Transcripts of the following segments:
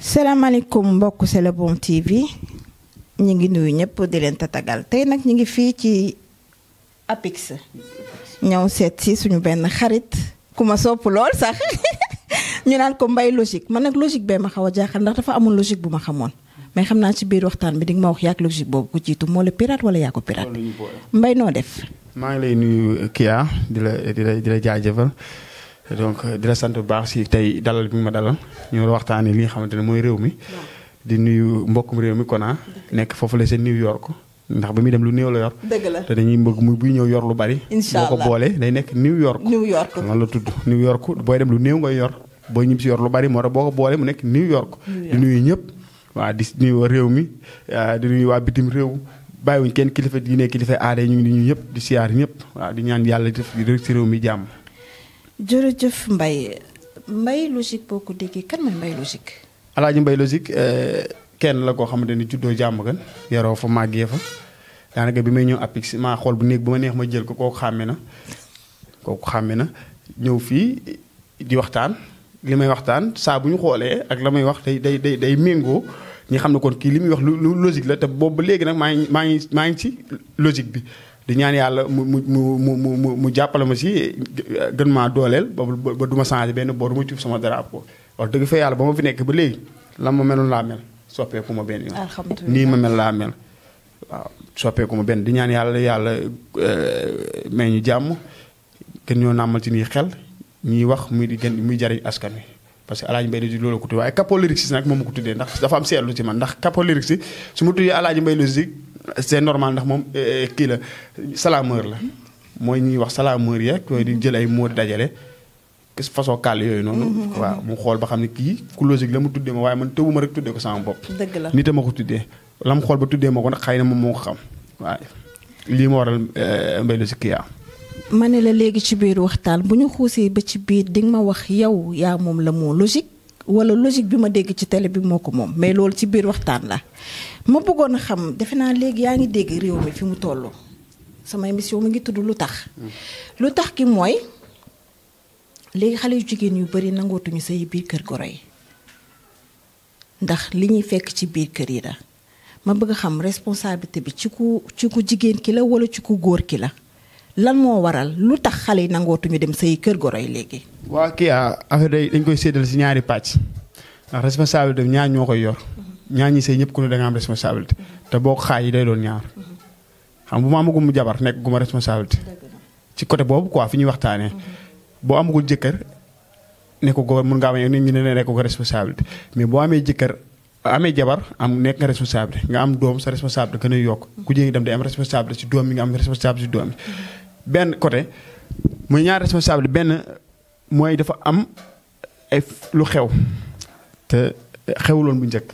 salaamaaleykum mbokk C'est le bon TV ñu ngi nuyu ñëpp di leen tatagal tey nag ñu ngi fii ci Apix ñëw seet si suñu benn xarit ku ma sopp lool sax ñu naan ko Mbaye Logique man nag logique bee ma xaw a jaaxal ndax dafa amul logique bu ma xamoon mais xam naa ci biir waxtaan bi di nga ma wax yaak logique boobu ku jiitu moo la pirate wala yaa ko pirate Mbaye noo def. maa ngi lay nuyu Kia di la jaajëfal donc di la sant bu baax si tey dalal bi ma dalal ñu waxtaanee li nga xamante ne mooy réew mi. di nuyu mbokkum réew mi Kona nekk foofu la seen New York ndax ba muy dem lu néew la yor. dëgg la te dañuy bëgg mu buy ñëw yor lu bari. incha allah boo ko boolee day nekk New York. New York noonu la tudd New York booy dem lu néew ngay yor booy ñib si yor lu bari moo tax boo ko boolee mu nekk New York. di nuyu ñëpp waa di nuyu réew mi di nuyu waa bitim réew. bàyyiwuñ kenn kilifa diine kilifa aada ñu ngi nuyu ñëpp di siyaar ñëpp waaw di ñaan yàlla def ci réew mi jàmm. jërëjëf Mbaye Logique boo ko déggee kan mooy Mbaye Logique. Alaaji Mbaye Logique kenn la koo xamante ni juddoo jàmm gan yaroo fa màggee fa daanaka bi may ñëw Apix maa xool bu néeg bu ma neex ma jël ko kooku xàmme na ñëw fii di waxtaan li may waxtaan saa bu ñu xoolee ak la may wax day méngoo. ñi xam ne kon kii li muy wax lu logique la te boobu ba léegi nag maa ngi ci logique bi di ñaan yàlla mu jàppale ma si gën maa dooleel ba du ma changé benn boor du ma cuub sama drapeau wax dëgg fa yàlla ba ma fi nekk ba léegi la ma meloon laa mel soppeeku ma benn yoon. alhamdulilah nii ma mel laa mel waaw soppeeku ma benn di ñaan yàlla may ñu jàmm gën ñoo nàmmal ci nii xel ñuy wax muy jariñ askan wi. parce que Alaaji Mbaye Logique loolu ko tuddee waaye Capo Lyrics nag moom ma ko tuddee ndax dafa am seetlu ci man ndax Capo Lyrics su ma tuddee Alaaji Mbaye Logique c'est normal ndax moom kii la salameur la mooy ñuy wax salameur yeeg yooyu di jël ay mots di dajale façon kàll yooyu noonu. waaw mu xool ba xam ne kii ku logique la mu tuddee ma waaye man tëbuma rek tuddee ko sama bopp. dëgg la nit a ma ko tuddee la mu xool ba tuddee ma ko nag xëy na moom moo ko xam waaye lii ma waral Mbaye Logique kii ma ne la léegi ci biir waxtaan bu ñu xuusee ba ci biir di nga ma wax yow yaa moom la moo logique wala logique bi ma dégg ci télé bi moo ko moom mais loolu ci biir waxtaan la ma bëggoon a xam defe naa léegi yaa ngi dégg réew mi fi mu toll sama émission mi ngi tudd lu tax ki mooy léegi xale yu jigéen yu bari nangootuñu say biir kër goro yi ndax li ñuy fekk ci biir kër yi la ma bëgg a xam responsabilité bi ci ku jigéen ki la wala ci ku góor ki la lan moo waral lu tax xale yi nangootuñu dem say kër goro yi léegi. waa kii affaire dañ koy séddale si ñaari pàcc ndax responsabilité bi ñaar ñoo koy yor ñaar ñi say ñëpp ku ne da nga am responsabilité te boo ko xaaj yi day doon ñaar xam bu ma amagum mu jabar nekk gu ma responsabilité ci côté boobu quoi fi ñuy waxtaanee boo amagul jëkkër ne ko góor mun nga amee nit ñi ne nekk ko responsabilité mais boo amee jëkkër amee jabar nekk nga responsabilité nga am doom sa responsabilité gën a yokk ku jigéen dem day am responsabilité si doom yi nga am responsabilité si doom yi benn côté muy ñaar responsable benn mooy dafa am ay lu xew te xewuloon bu njëkk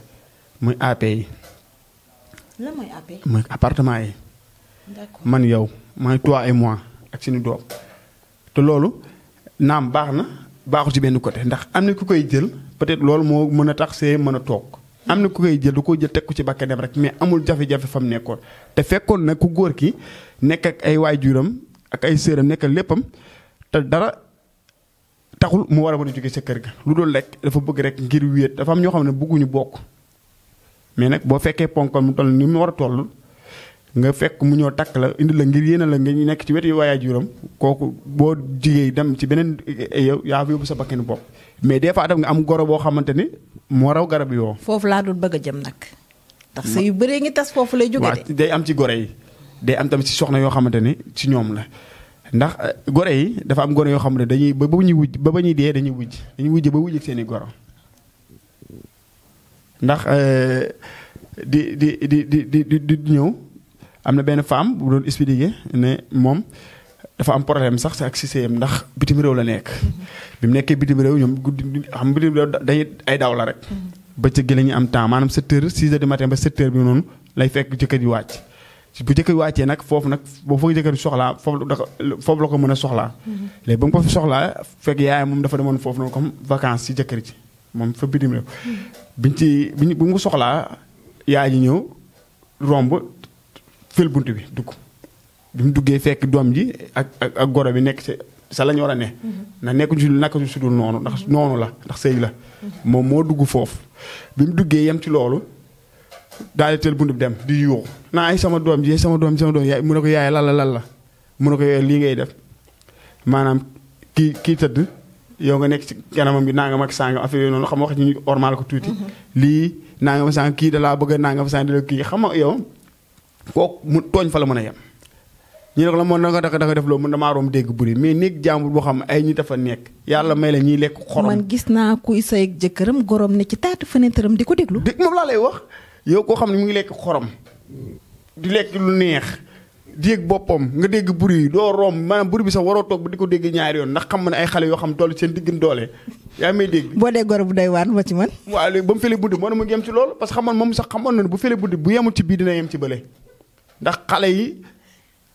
muy AP yi. lan mooy AP. mooy appartement yi. d'accord man yow mooy toi et moi ak suñu doom te loolu naam baax na baaxul ci benn côté ndax am na ku koy jël peut-être loolu moo mën a tax see mën a toog. am na ku koy jël du ko jël teg ko ci bakkanam rek mais amul jafe-jafe fa mu nekkoon te fekkoon na ku góor ki nekk ak ay waajuram ak ay sëram nekk léppam te dara taxul mu war a mën a jóge sa kër ga lu dul rek dafa bëgg rek ngir wéet dafa am ñoo xam ne bëgguñu bokk mais nag boo fekkee ponkal mu toll ni mu war a toll nga fekk mu ñëw takk la indi la ngir yéene la nga nekk ci wetu waajuram kooku boo jigéen dem ci beneen yow yaa fi yóbbu sa bakkanu bopp mais des fois tam nga am goro boo xamante ni moo raw garab yoo. foofu laa dul bëgg a jëm nag. ndax sa yu bëree ngi tas foofu lay jóge de. day am ci gore yi day am tamit ci soxna yoo xamante ni ci ñoom la ndax gore yi dafa am goro yoo xamante ne dañuy ba ñuy wujj ba ñuy dee dañuy wujj ba wujj ak seen i goro ndax di ñëw am na benn femme bu doon expliquer ne moom. dafa am problème sax ak système ndax bitim réew la nekk. bi mu nekkee bitim réew ñoom guddi xam bitim réew dañuy ay daw la rek. bëccëg gi la ñuy am temps maanaam 7 heures 6 heures du matin ba 7 heures bi noonu lay fekk jëkkër ji wàcc. bu jëkkër ji wàccee nag foofu nag boo fa jëkkër ji soxlaa foofu la ko mën a soxlaa. léegi ba mu ko fi soxlaa fekk yaayam moom dafa demoon foofu noonu comme vacances ci jëkkër ji moom fa bitim réew. bi mu ko soxlaa yaay ji ñëw romb fël bunt bi dugg. bi mu duggee fekk doom ji ak goro bi nekk ci sa lañ war a ne. ndax nekkuñu si naka su dul noonu ndax noonu la ndax sëy la. moom moo dugg foofu bi mu duggee yem ci loolu daal di teel bunt bi dem di yuuxu naa ay sama doom ji sama doom yaay mu ne ko yaay lan la mu ne ko yaay lii ngay def maanaam kii tëdd yow nga nekk ci kanamam bi nangam ak sangam affaire yooyu noonu xam nga wax ñu ormal ko tuuti. lii nangam sangam kii da laa bëgg a nangam sangam di la kii xam nga yow kooku mu tooñ fa la mën a yem. ñu ne ko la moom da nga def loolu mën damaa room dégg buri mais néeg jàmbur boo xam ay ñi dafa nekk yàlla may la ñuy lekk xorom. man gis naa kuy sëy ak jëkkëram gorom ne ci taatu fenêtre am di ko déglu. dégg moom laa lay wax yow koo xam ne mu ngi lekk xorom di lekk lu neex di yëg boppam nga dégg buri yi doo room maanaam buri bi sax waroo toog ba di ko dégg ñaari yoon ndax xam ne ay xale yoo xam toll seen diggante doole yaa may dégg. boo dee goro bu doy waar ma ci man. waaw léegi ba mu fële buddi moo ne mu yem ci loolu parce que xamoon moom sax xamoon na ne bu fële buddi bu yemul ci bii dina yem ci bële ndax xale yi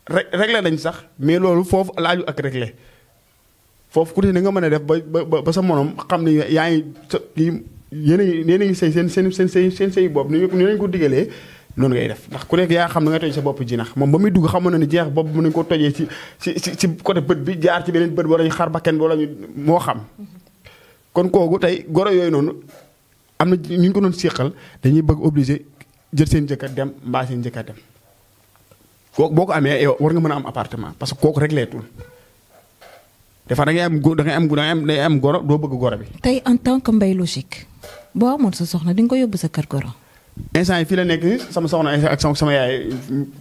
réglé nañ sax mais loolu foofu laaju ak réglé foofu ku ne nga mën a def ba sa morom xam ne yaa ngi sa kii yéen a ngi sëy seen sëy bopp ni lañ ko digalee noonu ngay def ndax ku nekk yaa xam ne nga toj sa bopp jinax moom ba muy dugg xamoon na ne jeex bopp mën nañu ko tojee ci côté bët bi jaar ci beneen bët wala ñu xar bakken wala ñu moo xam kon kooku tey goro yooyu noonu am na ñu ko doon séqal dañuy bëgg obligé jël seen jëkkër dem mbaa seen jëkkër dem kooku boo ko amee yow war nga mën a am appartement parce que kooku réglé tul des fois da ngay am goro doo bëgg goro bi. tey en tant que Mbaye Logique boo amoon sa soxna di nga ko yóbbu sa kër goro. instant yi fii la nekk sama soxna ak sama yaay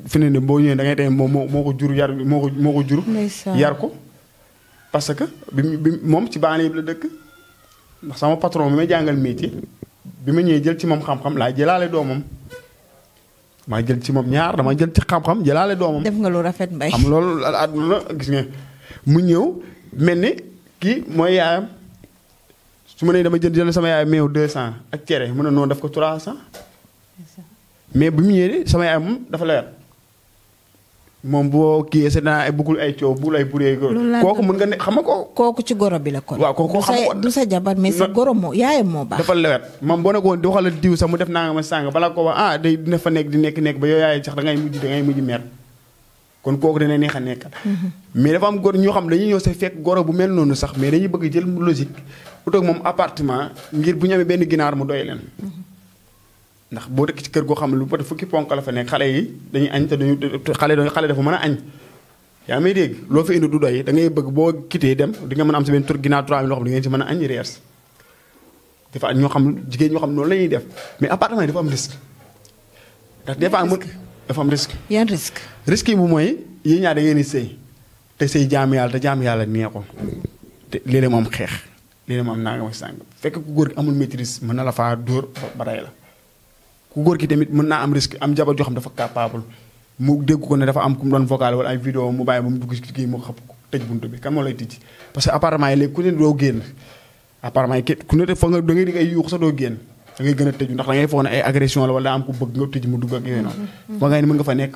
fi ne boo ñëwee da ngay tey moo ko jur yar moo ko jur. yar ko parce que bi moom ci banlieue bi la dëkk ndax sama patron bi may jàngal métier bi ma ñëwee jël ci moom xam-xam laa jëlaale doomam. maa jël ci moom ñaar dama jël ci xam-xam jëlaale doomam. def nga lu rafet Mbaye. xam loolu àdduna gis nga mu ñëw mel ni kii mooy yaayam su ma nee dama jël sama yaay meew 200 ak cere mu ne noonu def ko 300. mais bu mu ñëwee sama yaay moom dafa leer moom boo kii c'est naa ay bëggul ay coow bëggul ay buree. kooku mën nga ne xam nga ko. kooku ci goro bi la kon. waaw kooku xam nga du sa jabar mais sa goro moo yaayam moo baax. dafa lewet moom boo nekkoon di waxal diw sax mu def naa nga ma sàng balaa ko wax day dina fa nekk di nekk ba yow yaay sax da ngay mujj mer kon kooku dana neex a nekkal. mais dafa am góor ñoo xam dañuy ñëw sa fekk goro bu mel noonu sax mais dañuy bëgg jël logique ut ak moom appartement ngir bu ñu amee benn ginaar mu doy leen. ndax boo dëkk ci kër goo xam ne lu peut fukki ponk la fa nekk xale yi dañuy añ te duñu xale dafa mën a añ. yaa may dégg loo fa indi du doy da ngay bëgg boo quitté dem di nga mën a am sa benn tur ginnaaw 3000 loo xam ne di ngeen ci mën a añ reers dafa ñoo xam jigéen ñoo xam noonu la ñuy def mais appartement yi dafa am risque ndax des fois dafa am risque. yan risque. risque yi bu mooy yéen ñaar da ngeen di sëy te sëy jaamu yàlla te jaamu yàlla neexul te léeg-léeg mu am xeex léeg-léeg mu am nangam ak sàng fekk ku góor gi amul maîtrise mën na la faa dóor ba rey la ku góor gi tamit mën naa am risque am jabar joo xam dafa capable mu dégg ko ne dafa am ku mu doon vocal wala ay vidéo mu bàyyi ba mu dugg ci kii mu xëpp ko tëj buntu bi kan moo lay tijji parce que appartement yi léegi ku ne doo génn appartement yi ku ne fa nga da ngay dig ay yuux sax doo génn da ngay gën a tëju ndax da ngay foog ne ay agression la wala daa am ku bëgg nga tëj mu dugg ak yooyu noonu ba ngay ne mën nga fa nekk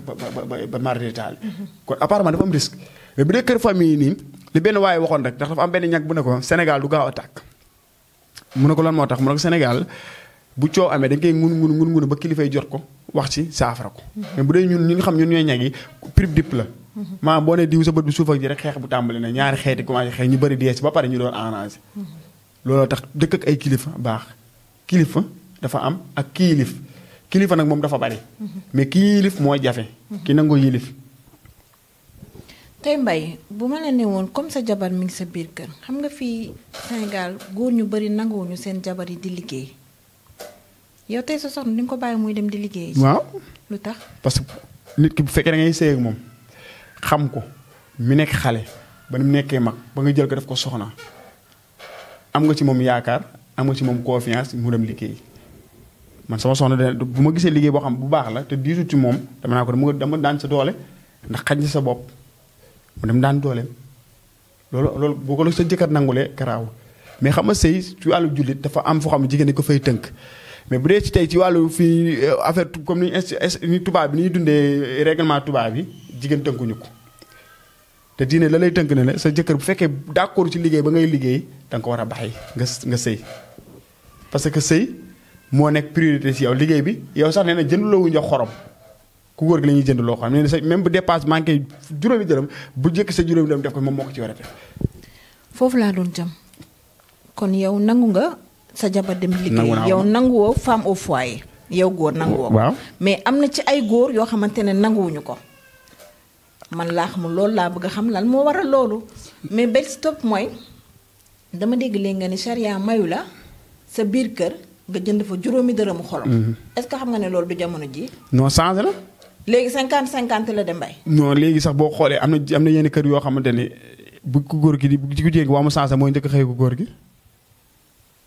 ba mardi taal kon appartement dafa am risque mais bu dee kër famille yi nii li benn waaye waxoon rek ndax dafa am benn ñag bu ne ko Sénégal du gaaw a tàkk mu ne ko lan moo tax mu ne ko Sénégal bu coow amee dañ koy ngun ba kilifay jot ko wax ci saafara ko mais bu dee ñun ñi nga xam ñun ñooy ñag yi prib dip la maanaam boo ne diw sa bët bi suuf ak ji rek xeex bu tàmbali na ñaari xeeti commencé xeex ñu bëri dee si ba pare ñu doon arrangé looloo tax dëkk ak ay kilifa baax kilifa dafa am ak kilifa nag moom dafa bari mais kiilif moo jafe ki nangoo yilif tey Mbaye bu ma la ne woon comme sa jabar mi ngi sa biir kër xam nga fii Sénégal góor ñu bari nanguwuñu seen jabar yi di liggéey yow tey sa soxna di nga ko bàyyi muy dem di liggéey. waaw lu tax. parce que nit ki bu fekkee da ngay sëy ak moom xam ko mi nekk xale ba ni mu nekkee mag ba nga jël ko def ko soxna am nga ci moom yaakaar am nga ci moom confiance mu dem liggéey man sama soxna bu ma gisee liggéey boo xam bu baax la te diisu ci moom dama naa ko dama daan sa doole ndax xaj na sa bopp mu dem daan dooleem loolu boo ko la sa jëkkër nangulee garaawul mais xam nga sëy ci wàllu jullit dafa am foo xam ne jigéen ñi ko fay tënk. mais bu dee ci tey ci wàllu fii affaire comme ni tubaab bi ni ñuy dundee règlement tubaab bi jigéen tënkuñu ko te diine la lay tënk ne la sa jëkkër bu fekkee d'accord ci liggéey ba ngay liggéey da nga ko war a bàyyi nga sëy parce que sëy moo nekk priorité ci yow liggéey bi yow sax nee na jënduloo wuñu xorom ku góor gi la ñuy jënd loo xam ne sa même bu dépasse manqué juróomi dërëm bu jëkk sa juróomi dërëm def ko moom moo ko ci war a def. foofu laa doon jëm kon yow nangu nga sa jabar dem liggéey yow nanguwoo femme au foyer yow góor nanguwoo waaw mais am na ci ay góor yoo xamante ne nanguwuñu ko man laa xamul loolu laa bëgg a xam lan moo waral loolu mais benn stop mooy dama dégg léegi nga ni charia mayu la sa biir kër nga jënd fa juróomi dërëmu xorom. est-ce que xam nga ne loolu du jamono ji non changé na. léegi 50-50 la dem bay. non léegi sax boo xoolee am na yenn kër yoo xamante ne bu ku góor gi di bu jigéen gi waa mu changé mooy njëkk a xëy ku góor gi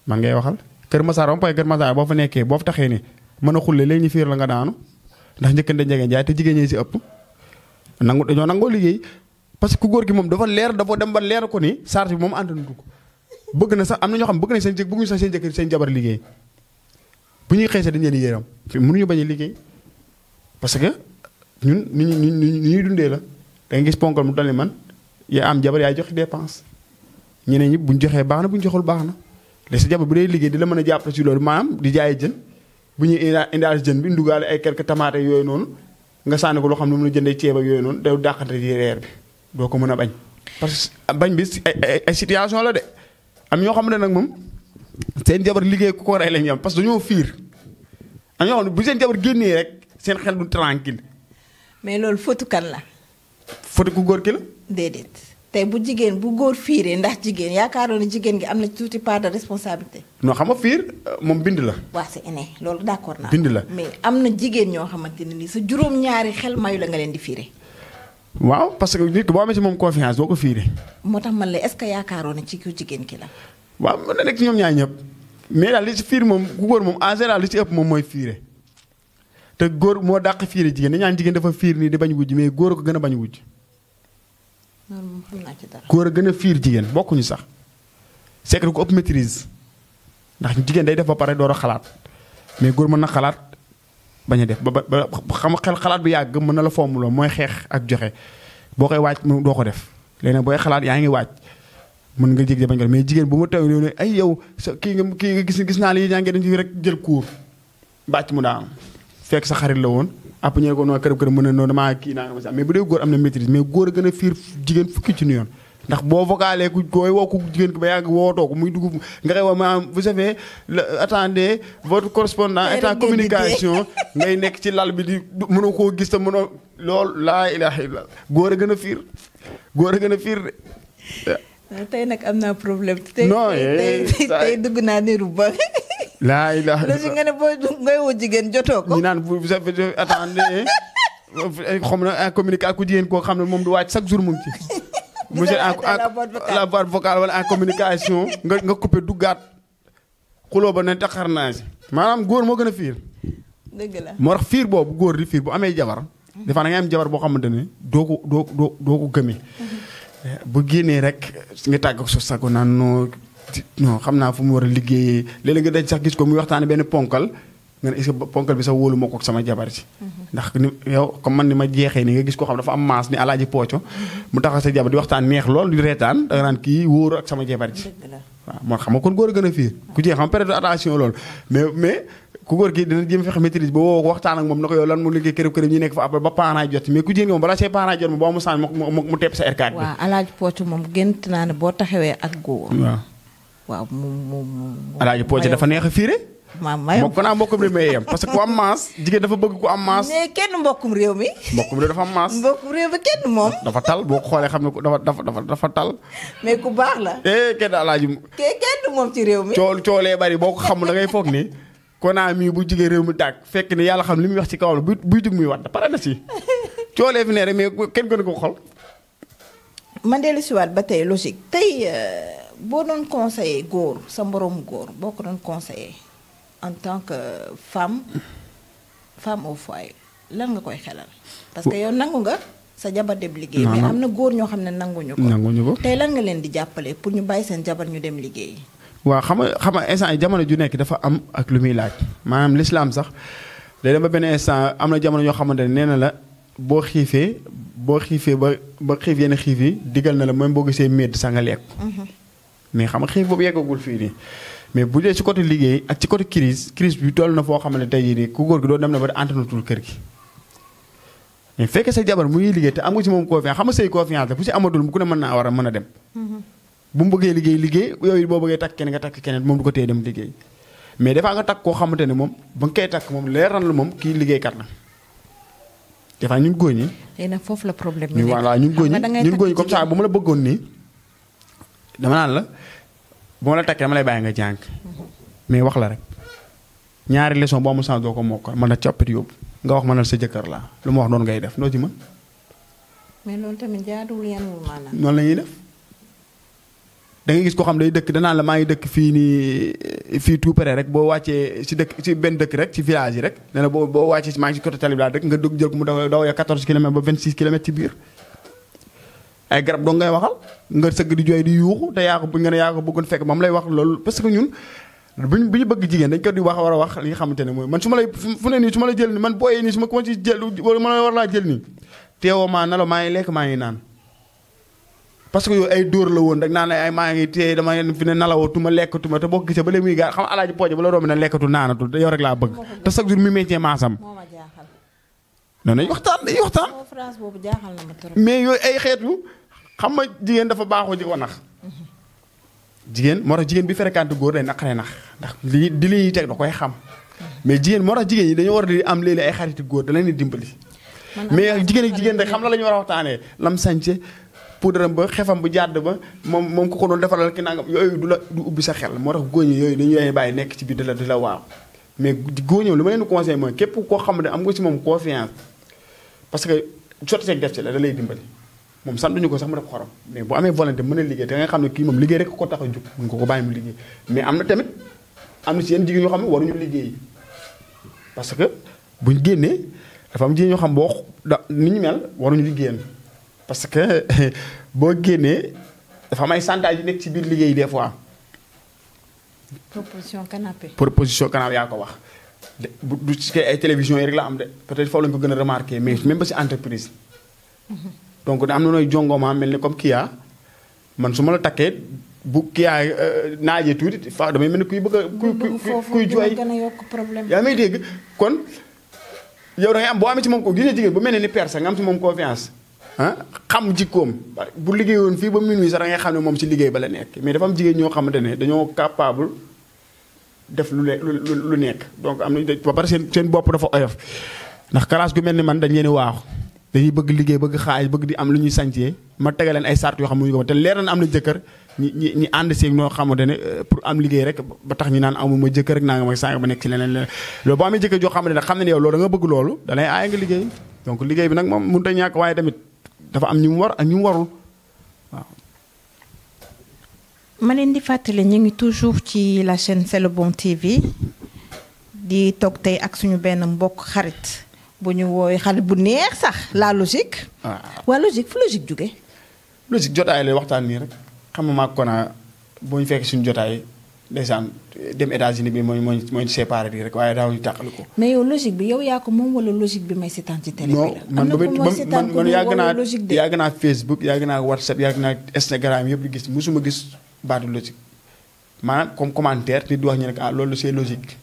man ngay waxal. Kër Massar ba mu pay Kër Massar boo fa nekkee boo fa taxee ni mën a xulle léegi ñu fiir la nga daanu ndax njëkkante njegeen jaay te jigéen ñi si ëpp dañoo nangoo liggéey parce que ku góor gi moom dafa dem ba leer ko ni charge bi moom àndanatu ko bëgg na sax am na ñoo xam bëgg nañ bëgguñu sax seen jëkkër seen jabar liggéey bu ñuy xëy sax dañu leen di yéeram mënuñu bañ a liggéey parce que ñun ni ñuy dundee la da nga gis ponkal mu dal man yaa am jabar yaay joxe dépense ñeneen ñi buñ joxee baax na buñ joxul baax na léegi sa jabar bu dee liggéey di la mën a jàppale ci loolu maanaam di jaay jën bu ñuy indaal jën bi ndugaale ay quelques tomates yooyu noonu nga sànni ko loo xam ne mën a jëndee ceeb ak yooyu noonu day dàqante ci reer bi doo ko mën a bañ parce que bañ bi ay situation la de am ñoo xam ne nag moom seen jabar liggéey ku ko rey lañ yam parce que dañoo fiir am ñoo xam ne bu seen jabar génnee rek seen xel du tranquille mais loolu fotu kan la. fotu ku góor ki la. déedéet tey bu jigéen bu góor fiiree ndax jigéen yaakaaroon ne jigéen gi am na tuuti part de responsabilité. non xam nga fiir moom bind la. waa c'est inné loolu d'accord naa. bind la mais am na jigéen ñoo xamante ne nii sa juróom-ñaari xel mayu la nga leen di fiire. waaw parce que nit ki boo amee ci moom confiance doo ko fiire. moo tax man la est-ce que yaakaaroon na ci ku jigéen ki la. waaw mën na nekk ci ñoom ñaar ñëpp mais daal li ci fiir moom ku góor moom en général li ci ëpp moom mooy fiire te góor moo dàq fiire jigéen dañu naan jigéen dafa fiir nii di bañ wujj mais góor a ko gën a bañ wujj. loolu moom xam naa ci dara. góor a gën a fiir jigéen bokkuñu sax c'est que ko ëpp maîtrise ndax jigéen day def ba pare door a xalaat mais góor mën na xalaat bañ a def ba xam xel xalaat bi yàgg mën na la fommuloo mooy xeex ak joxe boo koy waaj doo ko def léegi nag booy xalaat yaa ngi waaj mën nga jég bañ ko def mais jigéen bu ma taw ne ay yow sa kii nga gis naa li yaa ngi dañ ci rek jël cours bàcc mu daanu fekk sa xarit la woon après ñu ne ko noonu kërëb mën na noonu damaa kii naa nga mais bu dee góor am na maîtrise mais góor a gën a fiir jigéen fukki ci yoon ndax boo vocalé ku koy woo ku jigéen ki ba yàgg wootoo ko muy dugg nga koy wax maanaam vous savez attendez votre correspondant est en communication ngay nekk ci lal bi di mënoo koo gis te mënoo loolu laa ilaha illa góor a gën a fiir góor a gën a fiir de tey nag am naa problème. non tey dugg naa niru ba. laa ilaha illa loolu nga ne boo ngay woo jigéen jotoo ko. ñu naan vous avez attendez xam na en communication ku jigéen koo xam ne moom du wàcc chaque jour mu ngi ci. monsieur la boîte vocale wala en communication nga coupé duggaat xuloo ba ne taxar naa si maanaam góor moo gën a fiir. dëgg la moo tax fiir boobu góor di fiir bu amee jabar. des fois da ngay am jabar boo xamante ne doo ko gëmee. bu génnee rek nga tàgg ko sago naan non xam naa fu mu war a liggéeyee léeg-léeg nga daj sax gis ko muy waxtaane benn ponkal nga ne est-ce que ponkal bi sax wóolu moo ko ak sama jabar ci ndax ni yow comme man ni ma jeexee ni nga gis koo xam dafa am maas ni alaaji pooco mu taxaw sa jabar di waxtaan neex lool di reetaan da nga naan kii wóoru ak sama jabar ci waaw moo xam nga kon góor a gën a fiir ku jeex xam période attention loolu mais ku góor gi dina jéem fexe maîtrise ba woo ko waxtaan ak moom na ko yow lan mu liggéey kërëb ñi nekk fa après ba parents jot mais ku jigéen moom balaa say parents jot moom boo mu sànni mu tepp sa R4 bi. waaw alaaji poocu moom gént naa ne boo taxawee ak góor. waaw alaaji poocu dafa neex a fiire. mbokk naa mbokkum réew mi yem parce que ku am maas jigéen dafa bëgg ku am maas. mais kenn mbokkum réew mi. mbokkum réew dafa am maas. mbokkum réew mi kenn moom. dafa tal boo ko xoolee xam ne dafa tal. mais ku baax la. kenn alaaji. kenn moom ci réew mi. coolee bari boo ko xamul da ngay foog ni. konaa mii bu jigee réew mi tàkk fekk ni yàlla xam li muy wax ci kaw la buy jug muy wat pare na si coolee fi ne rek mais kenn gën ko xol. man dellu si waat ba tey logique tey boo doon conseiller góor sa mboroomu góor boo ko doon conseiller en tant que femme au foyer lan nga koy xelal. parce que yow nangu nga sa jabar dem liggéey. mais am na góor ñoo xam ne nanguñu ko. tey lan nga leen di jàppale pour ñu bàyyi seen jabar ñu dem liggéey. waaw xam nga instant yi jamono ju nekk dafa am ak lu muy laaj maanaam l'islam sax day dem ba benn instant am na jamono ñoo xamante ne nee na la boo xiifee ba xiif yenn xiif yi digal na la même boo gisee médd sax nga lekk. mais xam nga xiif boobu yeggagul fii nii mais bu dee ci côté liggéey ak ci côté crise bi toll na foo xamante ne tey jii nii ku góor gi doo dem na ba antanatul kër gi mais fekkee sa jabar mu ngi liggéey te am nga ci moom confiance xam nga sëy confiance la bu si amatul ku ne mën naa war a mën a dem. bu mu bëggee liggéey yooyu boo bëggee takk keneen nga takk keneen moom du ko téye dem liggéey mais des fois nga takk koo xamante ne moom ba nga koy takk moom leer na la moom kii liggéeykat la des fois ñun góor ñi. léegi nag foofu la problème bi nekk voilà ñun góor ñi comme ça bu ma la bëggoon nii dama naan la bu ma la takkee dama lay bàyyi nga jàng mais wax la rek ñaari leçon boo amul sens doo ko mokkal mën na coppite yóbbu nga wax mënal sa jëkkër laa lu ma wax noonu ngay def noo ci mën. mais loolu tamit jaaduwul yanwul maanaam. noonu la ñuy def da ngay gis koo xam day dëkk danaan la maa ngi dëkk fii nii fii tout près rek boo wàccee si dëkk si benn dëkk rek ci village yi rek nee na boo wàccee si maa ngi si côté tali bi laa dëkk nga dugg jël ko mu daw ya 14 kilomètres ba 26 kilomètres ci biir. ay garab doo ngay waxal nga sëgg di jooy di yuuxu te yaa ko nga ne yaa ko bëggoon fekk ba mu lay wax loolu parce que ñun bu ñu bëgg jigéen dañ ko di wax war a wax li nga xamante ne mooy man su ma lay fu ne nii su ma la jël nii man booyee nii su ma ko ci jël wala ma war laa jël nii teewoo maa nalo maa ngi lekk maa ngi naan parce que yow ay dóor la woon rek naan ay maa ngi téye dama fi ne nalawatuma lekkatuma te boo ko gisee ba léegi muy gaar xam nga alaaji pooje ba la romb ne lekkatul naanatul yow rek laa bëgg te chaque jour mi métier maasam non nañ waxtaan dañuy waxtaan mais yooyu ay xeetu xam nga jigéen dafa baaxoo ji ko nax jigéen moo tax jigéen bi fréquente góor day naqaree nax ndax li di li ñuy teg da koy xam mais jigéen moo tax jigéen ñi dañoo war di am léeg-léeg ay xariti góor da leen di dimbali mais jigéen ak jigéen rek xam la la ñu war a waxtaanee lam sañce poudram ba xefam bu jàdd ba moom ku ko doon defaral ki nangam yooyu du ubbi sa xel moo tax góor ñi yooyu dañu lay bàyyi nekk ci biir di la waaw mais góor ñëw li ma leen conseillé mooy képp koo xam ne am nga ci moom confiance parce que sotti seeg def ci la da lay dimbali moom santuñu ko sax mu def xorom mais bu amee volonté mën a liggéey te nga xam ne kii moom liggéey rek ko tax a jug mun ko bàyyi mu liggéey mais am na tamit am na si yenn jigéen yoo xam ne waruñu liggéey parce que buñ génnee dafa am jigéen ñoo xam boo ni ñu mel waruñu liggéeyal parce que boo génnee dafa am ay chantage yu nekk ci biir liggéey des fois. proposition canapé. proposition canapé yaa ko wax du ci ay télévision yi rek la am de peut-être foofu lañu ko gën a remarqué mais même ba si entreprise. donc da am na nooy jongoma mel ni comme Kia man su ma la takkee bu Kia naajee tuuti fa damay mel ni kuy bëgg a kuy jooy yaa may dégg kon yow da ngay am boo amee ci moom ko gis nga jigéen bu mel ni perse nga am ci moom confiance ah xam jikkoom bu liggéeyoon fii ba minuit sax da ngay xam ne moom ci liggéey ba la nekk mais dafa am jigéen ñoo xamante ne dañoo capable def lu nekk donc am na ba pare seen bopp dafa oyof ndax classe gu mel ni man dañ leen waaxu dañuy bëgg liggéey bëgg xaalis bëgg di am lu ñuy sancee ma tegal leen ay sart yoo xam ne ko te leer na am na jëkkër ñi ànd seeg ñoo xamante ne pour am liggéey rek ba tax ñu naan amuma jëkkër rek naa nga ma sànq ba nekk ci leneen loolu boo amee jëkkër joo xamante ne xam ne yow loolu da nga bëgg loolu da lay aaya nga liggéey donc liggéey bi nag moom mënut a ñàkk waaye tamit dafa am ñu mu war ak ñu mu warul waaw. ma leen di fàttali ñu ngi toujours ci la chaîne C'est le bon TV di toog tey ak suñu benn mbokk xarit bu ñu woowee xarit bu neex sax la logique. waaw waa logique fu logique jóge logique jotaay lay waxtaan nii rek xam nga maa ko naa boo ñu fekk suñu jotaay ndeysaan dem États-Unis bi mooy séparé di rek waaye daaw ñu tàqali ko. mais yow logique bi yow yaa ko moom wala logique bi may seetaan ci télé bi la. non man yàgg naa Facebook yàgg naa WhatsApp yàgg naa Instagram yëpp di gis mosuma gis baatu logique maanaam comme commentaire nit di wax ñu ne ah loolu c'est logique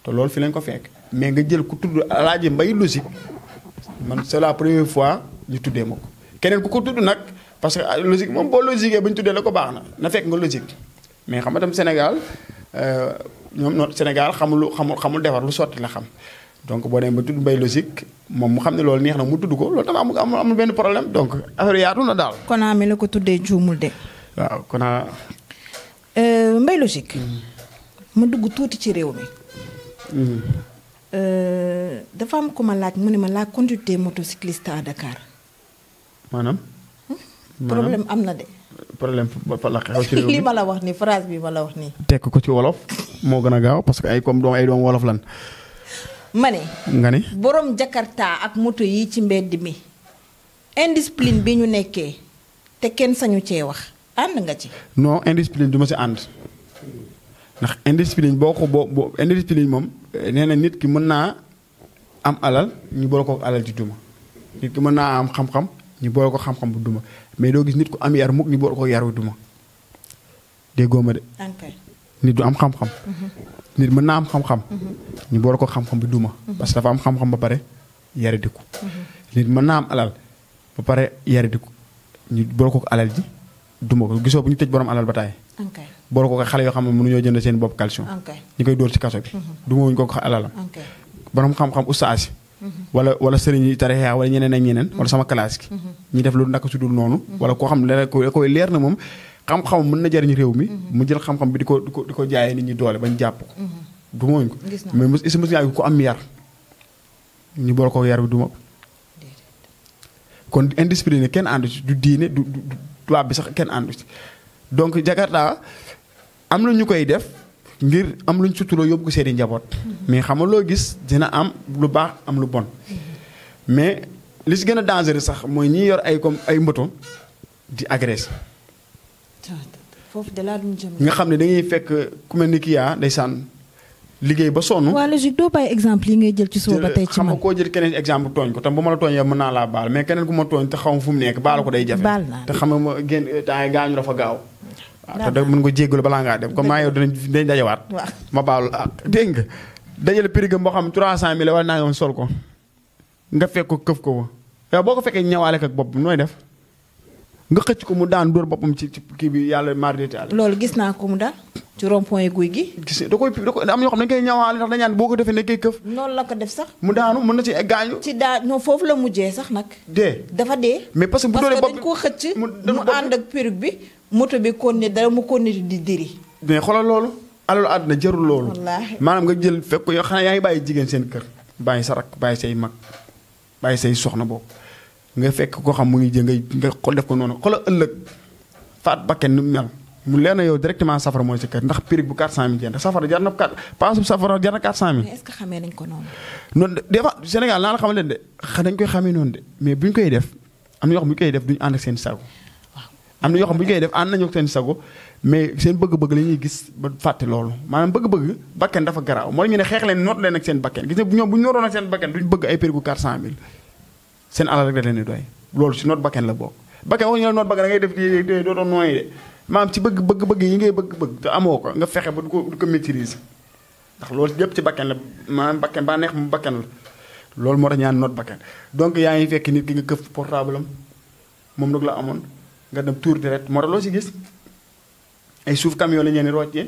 te loolu fi lañ ko fekk mais nga jël ku tudd Alaaji Mbay logique man c'est la première fois ñu tuddee ma ko keneen ku ko tudd nag parce que logique moom boo logiquee ba ñu tuddee la ko baax na fekk nga logique mais xam nga tam Sénégal ñoom Sénégal xamul defar lu sotti la xam donc boo demee ba tudd Mbay logique moom mu xam ne loolu neex na mu tudd ko loolu tam amul benn problème donc affaire yaatu na daal. Kona mi la ko tuddee juumul de. waaw Kona. Mbay logique. ma dugg tuuti ci réew mi. dafa am ku ma laaj mu ne ma la conduite des motocyclistes à Dakar. maanaam. problème am na de. problème fa la xew ci réew mi li ma la wax nii phrase bi ma la wax nii. tekk ko ci wolof moo gën a gaaw parce que ay doom wolof lan. ma ne. nga ne. borom Jakarta ak moto yi ci mbedd mi. indiscipline bi ñu nekkee te kenn sañu cee wax ànd nga ci. non indiscipline du ma si ànd ndax indiscipline boo indiscipline moom nee na nit ki mën naa am alal ñu boole ko alal ci duma nit ki mën naa am xam-xam ñu boole ko xam-xam bu duma mais doo gis nit ku am yar mukk ñu boole ko yaru duma déggoo ma de. nit du am xam-xam. nit mën naa am xam-xam. ñu boole ko xam-xam bi duma. parce que dafa am xam-xam ba pare yare di ko nit mën naa am alal ba pare yari di ko ñu boole ko alal ji duma ko gisoo bu ñu tëj borom alal ba taay. boole ko xale yoo xam ne mënuñoo jënd seen bopp calcium. ñu koy dóor ci kaso bi. duma wuñ ko alalam. borom xam-xam ustaas wala sëriñ yi tarixa wala ñeneen ak ñeneen. wala sama classe gi. ñi def lu naka su dul noonu. wala koo xam ne koy leer na moom xam-xam mën na jariñ réew mi. mu jël xam-xam bi di ko jaayee nit ñi doole bañ jàpp ko. duma wuñ ko mais mos yaa ko am yar ñu boole ko yar bi duma ko. kon indiscipliné kenn àndu ci du diine du tubaab bi sax kenn àndu ci donc Jakarta am na ñu koy def ngir am luñ suturoo yóbbu ko seeni njaboot. mais xam nga loo gis dina am lu baax am lu bon. mais li si gën a dangereux sax mooy ñi yor ay comme ay mboto di agressé. foofu de laa duñ jëm. nga xam ne dañuy fekk ku mel ni kii yaa ndeysaan liggéey ba sonn. waa logique doo bàyyi exemple yi ngay jël ci suba ba tey ci man. xam nga koo jël keneen exemple tooñ ko tam bu ma la tooñee mën naa laa baal mais keneen ku ma tooñ te xaw ma fu mu nekk baal ko day jafe. baal naa te xam nga ma génn temps yi gaañu dafa gaaw. waaw te da mën nga jéggalu balaa ngaa dem comme maa yow dinañ dajawaat. ma baalu dégg nga dajale prix boo xam 300 000 wala naa nga sol ko nga fekk ko këf ko yow boo ko fekkee ñëwaale ak bopp nooy def nga xëcc ko mu daan dóor boppam ci kii bi yàlla mardi taal. loolu gis naa ko mu daal ci rond point guy gi. gis da koy am ñoo xam ne dañ koy ñawaale ndax dañ naan boo ko defee ne koy këf. noonu la ko def sax. mu daanu mën na ci gaañu. ci non foofu la mujjee sax nag. dafa dee. mais parce que bu doonee bopp dañ koo xëcc. mu ànd ak perruque bi moto bi continué dara mu continué di diri. mais xoolal loolu. alalu àdduna jarul loolu. wallaahi maanaam nga jël fekk ko yoo xam ne yaa ngi bàyyi jigéen seen kër. bàyyi sa rak bàyyi say mag bàyyi say soxna boobu nga fekk koo xam mu ngi jël nga def ko noonu xoolal ëllëg faat bakken ni mu mel mu leer na yow directement safara mooy sa kër ndax prix bu 400000 jënd safara jar na 4 paasub safara jar na 400000. mais est-ce que xamee nañ ko noonu. noonu des fois Sénégal naa la xamal leen de dañ koy xamee noonu de mais bu ñu koy def am na yoo xam bu ñu koy def duñu ànd ak seen sago. am na yoo xam bu ñu koy def ànd nañu ak seen sago mais seen bëgg-bëgg la ñuy gis ba fàtte loolu maanaam bëgg-bëgg bakken dafa garaaw moo ñu ne xeex leen noot leen ak seen bakken gis nga ñoom bu ñu nooroon ak seen bakken duñu bëgg ay prix bu 400000 seen alal rek da leen di doy loolu si noot bakken la bokk bakken waxuñu la noot bakken da ngay def doo doon nooyi de maanaam ci bëgg yi ngay bëgg te amoo ko nga fexe ba du ko maîtriser ndax loolu yëpp ci bakken la maanaam bakken ba neex mu bakken la loolu moo tax ñaan noot bakken donc yaa ngi fekk nit ki nga këf portable am moom nag la amoon nga dem tour direct moo tax loo si gis ay suuf camion la ñeen roccee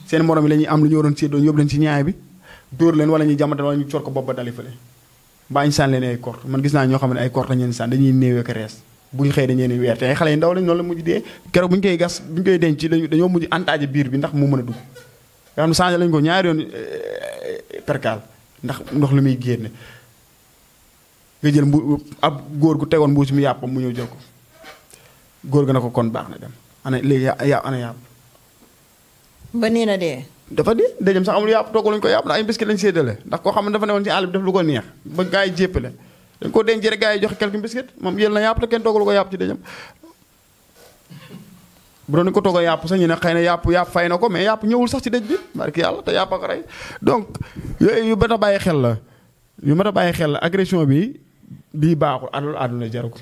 seen morom yi la ñuy am lu ñu waroon séddoo yóbbu leen ci ñaay bi dóor leen wala ñuy jamante wala ñu cor ko bopp ba dali fële mbaa ñu sànni leen ay kort man gis naa ñoo xam ne ay kort la ñeen sànni dañuy néewee ko rees bu ñu xëyee dañu leen weer te ay xale yu ndaw lañ noonu la mujj dee keroog bu ñu koy gas bu ñu koy denc dañoo mujj antaaje biir bi ndax mu mën a dugg nga xam ne changé lañu ko ñaari yoon perkaal ndax ndox lu muy génne nga jël ab góor gu tegoon mbuus mi yàppam mu ñëw jël ko góor ga na ko kon baax na dem ana léegi ana yàpp ba nee na dee dafa dee dëjëm sax amul yàpp toggaluñu ko yàpp ndax ay biscuit lañu séddale ndax koo xam ne dafa newoon ci àll bi def lu ko neex ba gars yi jéppale dañ ko denc rek gars yi joxe quelques biscuit moom yël na yàpp te kenn toggalu ko yàpp ci dëjëm bu doon ko togg a yàpp sax ñu ne xëy na yàpp fay na ko mais yàpp ñëwul sax ci dëj bi barki yàlla te yàpp ak rey donc yooyu yu mat a bàyyi xel la agression bi bii baaxul alalu àdduna jaru ko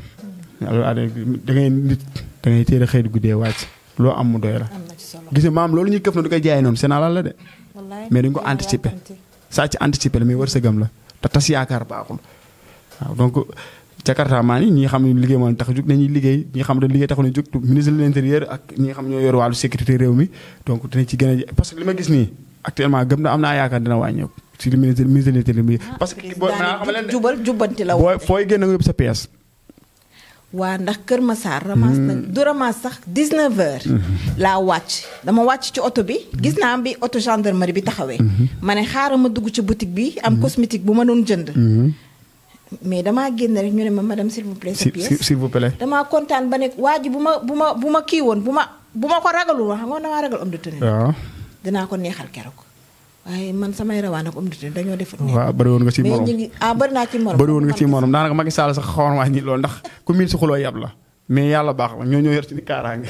alalu àdduna da ngay nit da ngay teel a xëy guddee wàcc loo am mu doy la gis nga maam loolu ñuy këf na du koy jaay noonu seen alal la de mais dañ ko anticiper saa ci anticiper la mais wërsëgam la te tas yaakaar baaxul waaw donc Jakarta maa ñi nga xam ne liggéey moo tax a jóg nañuy liggéey ñi nga xam ne liggéey taxu na jóg ministre de l'intérieur ak ñi nga xam ñoo yor wàllu sécurité réew mi donc dinañ ci gën a parce que li ma gis nii actuellement gëm na am naa yaakaar dina wàññeeku si li ministre de l'intérieur parce que boo xam leen jubbanti la booy fooy génn nga yóbbu sa pièce waa ndax Kër Massar ramas na du ramas sax 19h. laa wàcc dama wàcc ci oto bi gis naa bi oto gendarmerie bi taxawee ma ne xaaral ma dugg ci boutique bi am cosmétique bu ma doon jënd mais damaa génn rek ñu ne ma madame s'il vous plaît sa pièce s'il vous plaît damaa kontaan ba ne waa ji bu ma kii woon bu ma ko ragalul wax xam nga damaa ragal homme de tenue waaw dinaa ko neexal keroog waaye man samay rawaan ak homme de tenue dañoo def waaw bëri woon nga ci morom bëri naa ci morom bëri woon nga ci morom daanaka Macky Sall sax xawoon waa ñi loolu ndax ku miin si xuloo yab la mais yàlla baax la ñoo yor ci ni kaaraange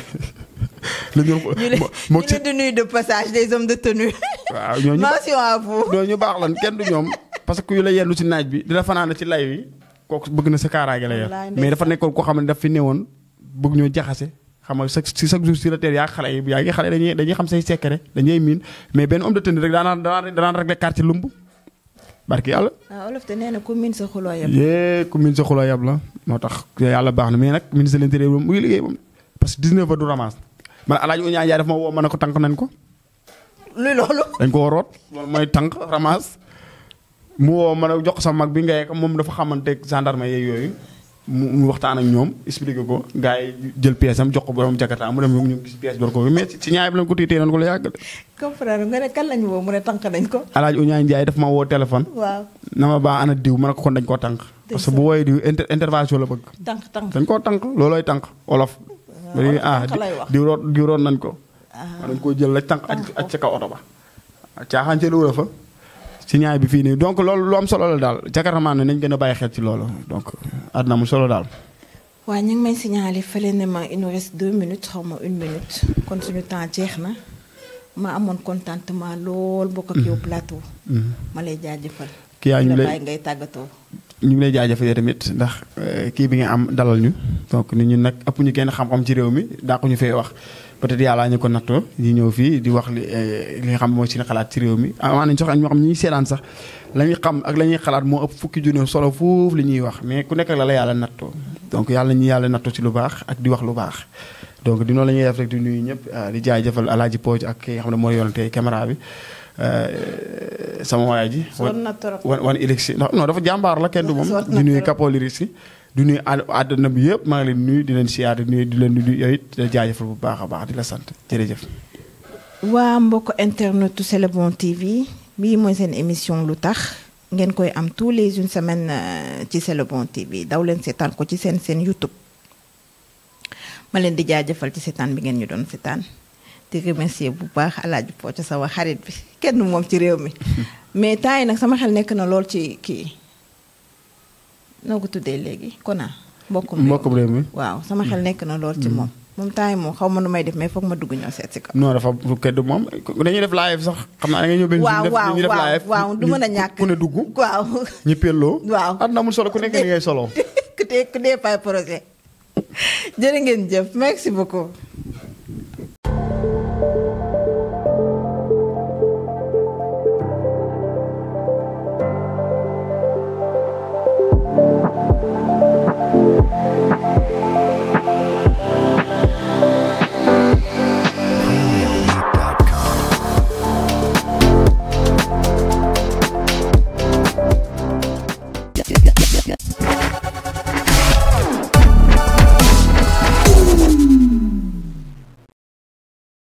ñu leen di nuyu de passage des hommes de tenue waaw ñooñu mention à vous ñooñu baax lan kenn du ñoom parce que ku la yendu ci naaj bi dina fanaan ci lay wi kooku bëgg na sa kaaraange la yor mais dafa nekkoon koo xam ne daf fi newoon bëgg ñoo jaxase xam nga chaque jour sur la terre yaa xale yi yaa ngi xale dañuy xam say secret dañuy miin mais benn homme de tenue rek danaan régler quartier lumb barki yàlla. olof te nee na ku miin sa xuloo yab. ku miin sa xuloo yab la moo tax yàlla baax na mais nag ministre de l'intérieur moom mu ngi liggéey moom parce que 19 heures du ramasse man Alaaji Oña Njaay daf ma woo ma ne ko tànk nañ ko. luy loolu. dañ ko root loolu mooy tànk ramasse mu woo ma ne jox ko sa mag bi ngay moom dafa xamanteeg gendarme yeeg yooyu mu waxtaan ak ñoom expliqué ko gars yi jël pièce am jox ko borom Jakarta mu dem ñu gis pièce door ko mais ci ñaay bi lañ ko téye nañ ko la yàgg. comprendre nga ne kan lañu woo mu ne tànk nañ ko. Alaaji Oña Njaay daf ma woo téléphone. waaw na ma baa ana diw ma ne ko kon dañ koo tànk. parce que bu woowee diw intervention la bëgg. tànk dañ koo tànk loolooy tànk olof. diw root nañ ko. dañ koo jël la tànk ak ca kaw oto ba. caaxaan ca lu fa. ci ñaay bi fii nii donc loolu lu am solo la daal jakartamaan ne nañ gën a bàyyi xel ci loolu donc àdduna mu solo daal. waaw ñu ngi may signaler fële ne ma il nous reste 2 minutes xaw ma 1 minute kon suñu temps jeex na ma amoon contentement lool bokk ak yow plateau. ma lay jaajëfal. kii yaa ñu lay ngay tàggatoo. ñu ngi lay jaajëfal tamit ndax kii bi nga am dalal ñu donc nit ñi nag ëpp ñu kenn xam-xam ci réew mi daa ko ñu fee wax. peut-être yàlla ñu ko nattoo di ñëw fii di wax li nga xam mooy seen xalaat ci réew mi amaa nañ sax ñoo xam ñi seetaan sax la ñuy xam ak la ñuy xalaat moo ëpp fukki junne solo foofu li ñuy wax mais ku nekk ak la yàlla nattoo donc yàlla ñu yàlla nattoo ci lu baax ak di wax lu baax donc di noonu la ñuy def rek di nuyu ñëpp di jaajëfal Alaaji Pooj ak ki nga xam ne mooy yoon tey caméra bi sama waay ji wan élection non dafa jàmbaar la kenn du moom di nuyu Kapoliris si du nuyu àdduna bi yëpp maa ngi leen nuyu di leen siyaar di nuyu di leen nuyu yooyu it di jaajëfal bu baax a baax di la sant jërëjëf. waa mbokk internetu C'est le bon TV bii mooy seen émission lu tax ngeen koy am tous les une semaine ci C'est le bon TV daw leen seetaan ko ci seen YouTube ma leen di jaajëfal ci seetaan bi ngeen ñu doon seetaan di remercier bu baax Alaaji Pooc sama xarit bi kenn moom ci réew mi mais temps yi nag sama xel nekk na lool ci kii. noo ko tuddee léegi Kona. mbokkum réew mi waaw sama xel nekk na lool ci moom. moom temps yi moom xaw ma nu may def mais foog ma dugg ñëw seet si ko. non dafa keddu moom dañuy def live sax xam naa da ngay ñëw benn. dañuy def live waaw du mën a ñàkk ku ne dugg. waaw ñu pelloo. waaw at na mu solo ku nekk ni ngay solo. ku dee fay projet. jërë ngeen jëf merci beaucoup.